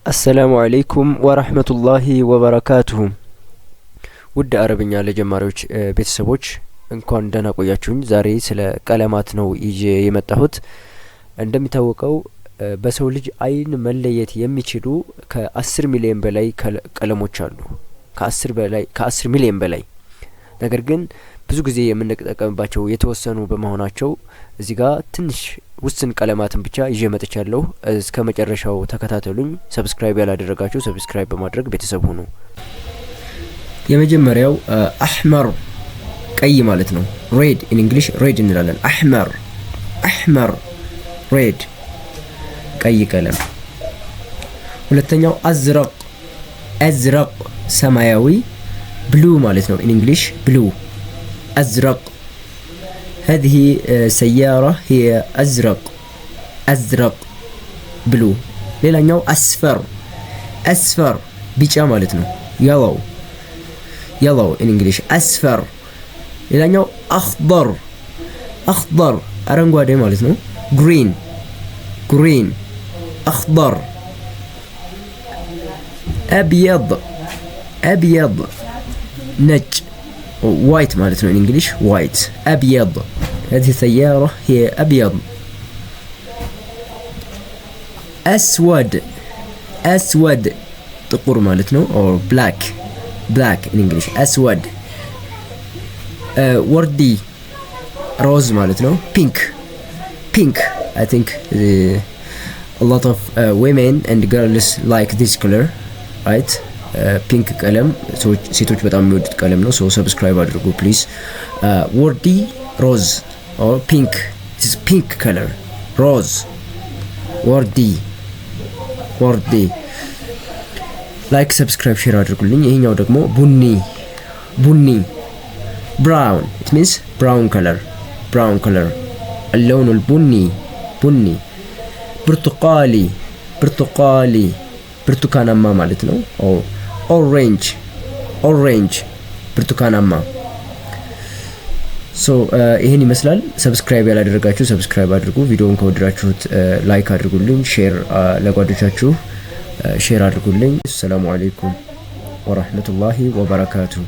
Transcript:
السلام عليكم ورحمة الله وبركاته። ውድ አረብኛ ለጀማሪዎች ቤተሰቦች፣ እንኳን ደህና ቆያችሁኝ። ዛሬ ስለ ቀለማት ነው ይዤ የመጣሁት። እንደሚታወቀው በሰው ልጅ አይን መለየት የሚችሉ ከ10 ሚሊዮን በላይ ቀለሞች አሉ። ከ10 በላይ፣ ከ10 ሚሊዮን በላይ። ነገር ግን ብዙ ጊዜ የምንጠቀምባቸው የተወሰኑ በመሆናቸው እዚህ ጋር ትንሽ ውስን ቀለማትን ብቻ ይዤ መጥቻለሁ። እስከ መጨረሻው ተከታተሉኝ። Subscribe ያላደረጋችሁ subscribe በማድረግ ቤተሰብ ሁኑ። የመጀመሪያው أحمر ቀይ ማለት ነው። Red፣ in English red እንላለን። أحمر፣ أحمر፣ red፣ ቀይ ቀለም። ሁለተኛው أزرق፣ أزرق፣ ሰማያዊ፣ blue ማለት ነው። In English blue፣ أزرق። هذه سيارة هي أزرق፣ أزرق، blue። ሌላኛው أصفر፣ أصفر፣ ቢጫ ማለት ነው። Yellow፣ yellow in English፣ أصفر። ሌላኛው أخضر፣ أخضر፣ አረንጓዴ ማለት ነው። Green፣ green፣ أخضر። أبيض፣ أبيض፣ ነጭ፣ white ማለት ነው። English white፣ أبيض። هذه السيارة هي أبيض። أسود፣ أسود፣ ጥቁር ማለት ነው። Or black፣ black in English፣ أسود። وردي፣ ሮዝ ማለት ነው። Pink፣ pink። I think a lot of women and girls like this color, right? Pink ቀለም ሴቶች በጣም የሚወዱት ቀለም ነው። So subscribe አድርጉ please። وردي፣ ሮዝ or pink፣ this pink color፣ ሮዝ፣ وردي፣ وردي። Like፣ subscribe፣ share አድርጉልኝ። ይሄኛው ደግሞ ቡኒ፣ ቡኒ፣ brown። It means brown color፣ brown color፣ اللون البني፣ ቡኒ። برتقالي፣ برتقالي፣ ብርቱካናማ ማለት ነው። Orange፣ orange፣ ብርቱካናማ። So ይህን ይመስላል። Subscribe ያላደረጋችሁ subscribe አድርጉ። ቪዲዮውን ከወደዳችሁት like አድርጉልኝ። Share ለጓደኞቻችሁ share አድርጉልኝ። السلام عليكم ورحمة الله وبركاته።